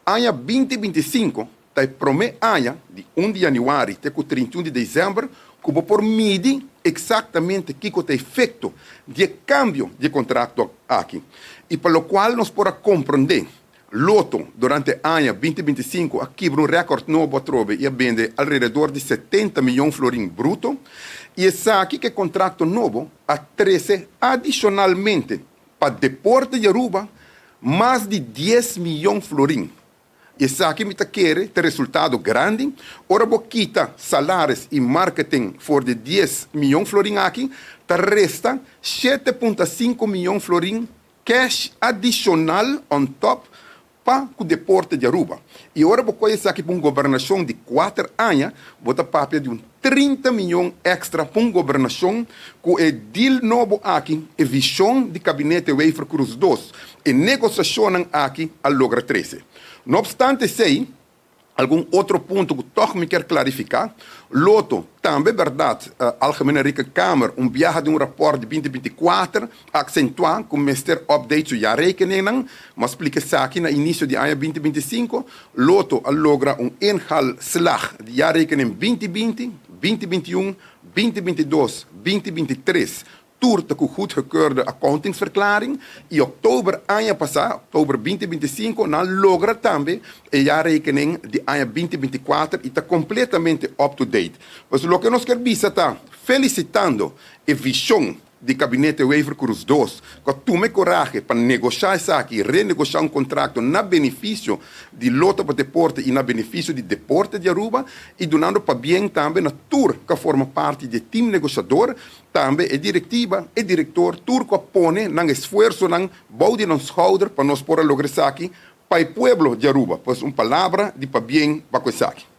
Aña 2025 ta e promé aña di 1 di yanüari te ku 31 di desèmber ku bo por midi eksaktamente kiko ta efekto di e kambio di e kontrakto aki. I pa lokual nos por a komprondé, Lotto durante aña 2025 a kibra un rèkòrt nobo atrobe i a bende alrededor di 70 miyon florin bruto. I esaki ku e kontrakto nobo a trese adishonalmente pa deporte di Aruba mas di 10 miyon florin. Esaki mi ta kere ta resultado grandi. Ora bo kita salaris i marketing for di 10 miyon florin aki, ta resta 7.5 miyon florin cash adishonal on top pa ku deporte di Aruba. I ora bo kohe esaki pa un gobernashon di 4 aña, bo ta papia di un 30 miyon extra pa un gobernashon ku e deal nobo aki, e vishon di Kabinete Wever-Croes 2, e negosiashonnan aki a logra trese. No opstante esei, algun otro punto ku tòg mi kier klarifiká. Lotto, tambe bèrdat, Algemene Rekenkamer un biaha den un rapòrt di 2024 a aksentuá ku mester update su jaarrekeningnan. Mi a splika esaki na inisio di aña 2025. Lotto a logra un inhaalslag di jaarrekening 2020, 2021, 2022, 2023. Tur ta ku goedgekeurde accountingsverklaring i oktober aña pasá, oktober 2025, nan logra tambe e jaarrekening di aña 2024 i ta kompletamente up to date. Pues loke nos kier bisa ta felisitando e vishon di Kabinete Wever-Croes 2 ku a tuma e korahe pa negoshá esaki, renegoshá un kontrakto na benefisio di Lotto pa Deporte i na benefisio di deporte di Aruba i dunando pabien tambe na tur ku a forma parti di e team negoshador. Tambe e direktiva, e direktor, tur ku a pone nan esfuersonan bou di nan schouder pa nos por a logra esaki pa e pueblo di Aruba. Pues un palabra di pabien pa ku esaki.